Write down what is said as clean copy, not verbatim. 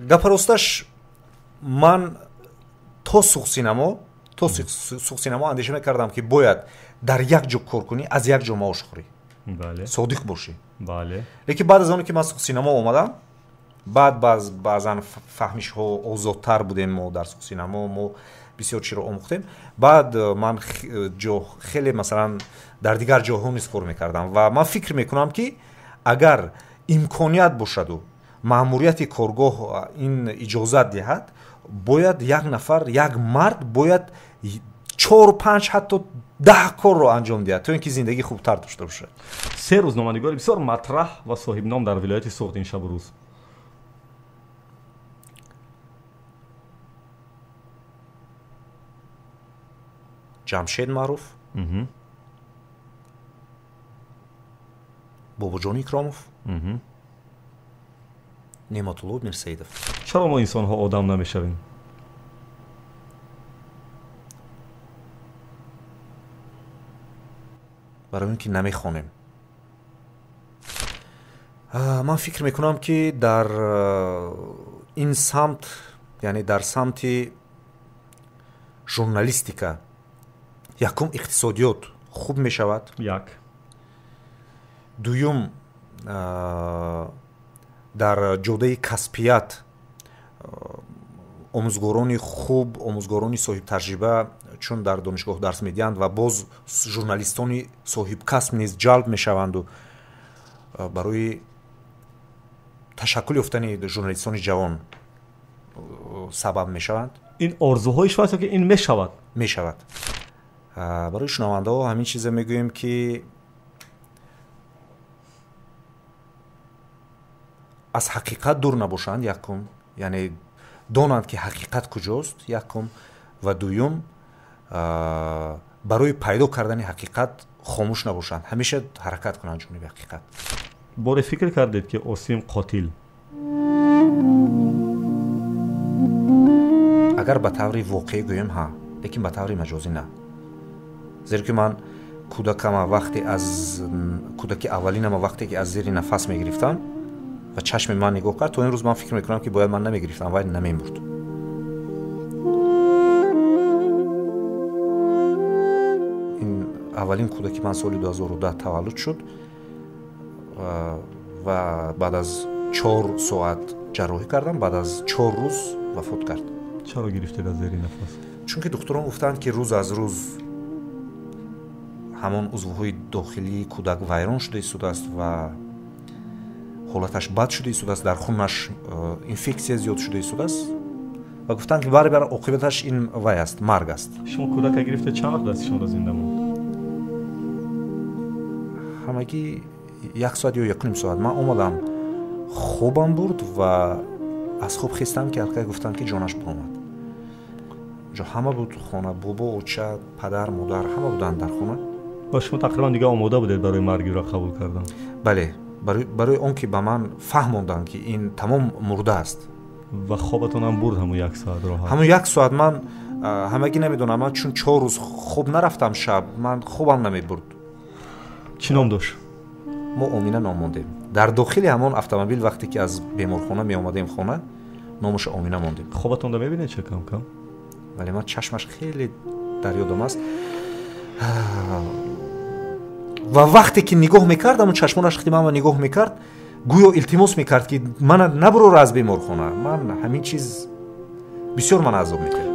Гапа росташ, ман то Суғсинамо андеша мекардам, ки бояд дар як ҷо кор кунӣ, аз як ҷо маош хӯрӣ, содиқ бошӣ. Лекин баъд аз оне ки ман Суғсинамо омадам, баъд баъзан фаҳмишҳо озодтар будем. Мо дар Суғсинамо мо бисёр чиро омӯхтем. Баъд ман ҷо хеле, масалан, дар дигар ҷоҳо низ кор мекардам ва ман фикр мекунам, ки агар имконият бошаду маъмурияти коргоҳ ин иҷозат диҳад, бояд як нафар, як мард бояд 4, 5, ҳатто 10 корро анҷом диҳад, то ин ки зиндагӣ хубтар дошта бошад. Се рӯзноманигори бисёр матраҳ ва соҳибном дар вилояти Суғд ин шабу рӯз. Ҷамшед Маъруф, Бобоҷон Икромов, Неъматулло Мирсаидов. Чаро мо инсонҳо одам намешавем? Барои он ки намехонем. Ман фикр мекунам, ки дар ин самт, яъне дар самти журналистика, якум, иқтисодиёт хуб мешавад. Як. Дуюм, дар ҷодаи касбият омӯзгорони хуб, омӯзгорони соҳибтаҷриба, чун дар донишгоҳ дарс медиҳанд, ва боз журналистони соҳибкасб низ ҷалб мешаванду барои ташаккул ёфтани журналистони ҷавон сабаб мешаванд. Ин орзуҳои шумо аст ё ки ин мешавад? Мешавад. Барои шунавандаҳо ҳамин чизе мегӯем, ки аз ҳақиқат дур набошанд, якум, яъне донанд, ки ҳақиқат куҷост, якум, ва дуюм, барои пайдо кардани ҳақиқат хомӯш набошанд, ҳамеша ҳаракат кунанд ҷониби ҳақиқат. Боре фикр кардед, ки Осим қотил? Агар ба таври воқеӣ гӯем, ҳа, лекин ба таври маҷозӣ на, зеро ки ман кӯдакама вақте аз кӯдаки аввалинама вақте ки аз зери нафас мегирифтам ва чашми ман нигоҳ кард, то ин рӯз ман фикр мекунам, ки бояд ман намегирифтам, вай намемурд. Ин аввалин кӯдаки ман соли 2010 таваллуд шуд ва баъд аз 4 соат ҷарроҳӣ кардам, баъд аз 4 рӯз вафот кард. Чаро гирифтед аз зери нафас? Чунки духтурон гуфтанд, ки рӯз аз рӯз ҳамон узвҳои дохилии кӯдак вайрон шуда истодааст ва ҳолаташ бад шуда истодааст, дар хунаш инфексия зиёд шуда истодааст ва гуфтанд, ки бари бар оқибаташ ин вай аст, марг аст. Шумо кӯдака гирифта, чанд вақт дасти шуморо зинда монд? Ҳамагӣ як соат ё 1.5 соат. Ман омадам, хобам бурд ва аз хоб хестам, ки аллакай гуфтанд, ки ҷонаш баромад. Ҷо ҳама буд, хона, бобо, оча, падар, модар, ҳама буданд дар хона. Ва шумо тақрибан дигар омода будед барои маргиро қабул кардан? Бале, барои он ки ба ман фаҳмонданд, ки ин тамом мурда аст. Ва хобатонам бурд ҳамун як соат роҳат? Ҳамун як соат ман ҳамагӣ намедонам, ман чун 4 рӯз хоб нарафтам шаб, ман хобам намебурд. Чӣ ном дошт? Мо Омина ном мондем. Дар дохили ҳамон автомобил, вақте ки аз беморхона меомадем хона, номаша Омина мондем. Хобатонда мебинед ча кам кам? Вале ман чашмаш хеле дар ёдам аст ва вақте ки нигоҳ мекард, ҳамон чашмонаш вақти манро нигоҳ мекард, гӯё илтимос мекард, ки мана набурора аз беморхона. Ман ҳамин чиз бисёр ман азоб мекард.